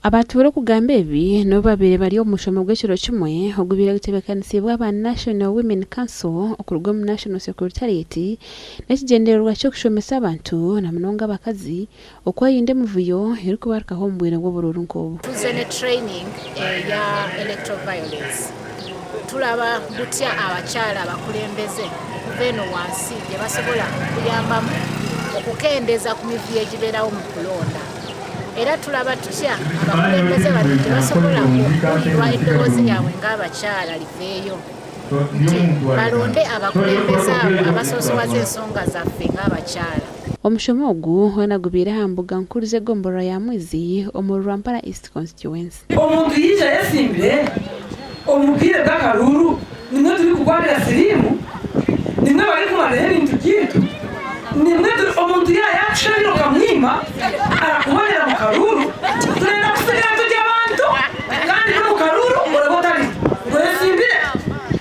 Abatuura okugamba ebi n'obu babaire bari omu mushomo gw'ekiro kimwe ogubaire gutebeekanisiibwe aba National Women Council okuruga omu National Secretariat n'ekigyendererwa ky'okushomesa abantu na munonga abakazi okwerinda emivuyo erikubarukaho omu bwire bw'oburuuru nk'obu. Tuze ne training eya electoral violence. Tulaba butya abakyala abakulembeze okuva eno wansi gyebasobola okuyambamu okukendeeza ku mivuyo egibeerawo mu kulonda. Era tulaba tutya abakulembeze bano gyebasobola okuwulirwa eddoboozi lyabwe ng'abakyala liveeyo nti balonde abakulembeze abo abasoosowaza ensonga zaffe ng'abakyala. Omushomo ogu hoona gubaire aha mbuga nkuru z'egomborora ya Mwizi omuri Rwampara East Constituency. Omuntu yaija ayesimbire omu bwire bw'akaruuru, nimwe turikugwarira siriimu, nimwe barikumariraho ebintu byaitu, nimwe turi omuntu yaaba yaakushabire okamwima arakubonera mu karuuru, turenda kusigara turi abantu kandi n'omu karuuru oraba otariho ngu oyesimbire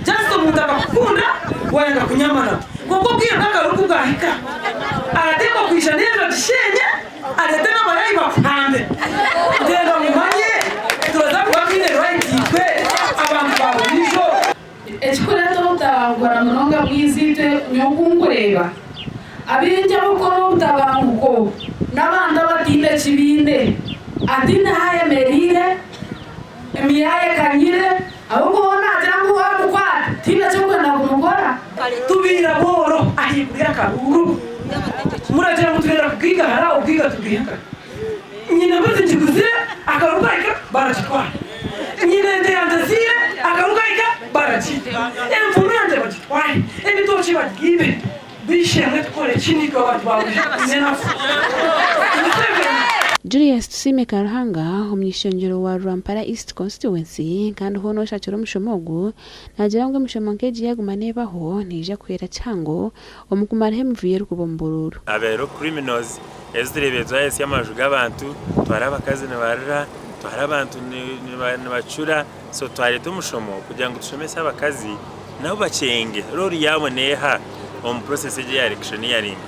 just omuntu akakukunda wayanga kunyama nawe kwonka obwire bw'akaruuru ku bwahika arateekwa kwija n'enju agisheenye. Areete n'abayayi bakuhambe. Ndeeba mumanye turaza kuba twine right itwe abantu ba buriijo. Ekikureeta obutabangukora munonga bwiza itwe nyowe oku nkureeba, abaingi abakukora obutabanguko n'abantu abataine eki baine, ataine ahu ayemereire, emiyaaya ekanyire, ahabw'okuba ou naagira ngu waamukwata tihaine eki orikwenda kumukora. Tubaire abooro ahaiguru y'akaruuru. Muragira ngu turenda kugaigahara, obugaiga tubwihe nkahi? Nyine embuzi ngiguzire, akaruuru kahika baragitwara. Nyine ente yangye ezaire, akaruuru kahika baragiita. Enfumu yangye bagitware, ebitookye babiibe. B'eishe-emwe tukore ki naitwe abantu ba buriijo twine enaku? Museveni. Julius Tusiime Karuhanga, omuny'ishengyero wa Rwampara East Constituency kandi hoona oshakire omushomo ogu, Naagira ngu emishomo nk'egi yaaguma neebaho, neija kuhwera kihango omu kumaraho emivuyo erikuba omu buruuru. Habeho criminals ezi tureebire twayetsya amaju g'abantu, twara abakazi nibarira, twara abantu nibacura, so twareeta omushomo kugira ngu tushomese abakazi nabo bakyenge role yaabo neeha omu process egi eya electioneering.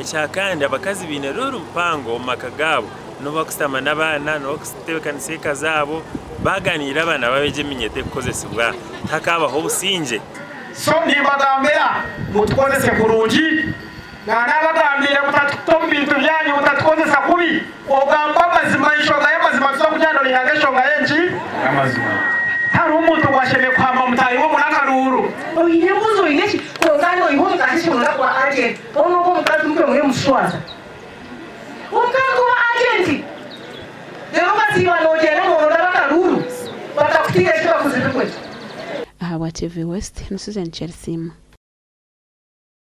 Ekyakandi abakazi baine role mpango omu maka gaabo, nibo bakushutama n'abaana, nibo bakutebeekanisa eka zaabo, baaganiira abaana baabo egyo eminyeeto erikukozesibwa tihakaabaho obusingye. So nimbagambira ngu tukozese kurungi. Naanabagambiire mutatuta omu bintu byanyu, mutatukozesa kubi. Ogamba amazima, enshonga y'amazima tuza kugira nooyehanga enshonga y'enki? Y'amazima. Tihariho omuntu owashemereire kuhamba mutaahi we omuri akaruuru. Oine embuzi oine ki kwonka noiha omukazi ekihunda kuba agent onu ogwo omukazi mutwe muremuswaza omukazi kuba agent reero okasiiba nogyenda noronda abakaruuru batakutiire eki bakuzibirwe. Ahabwa TV West ni Susan Kyarisiima.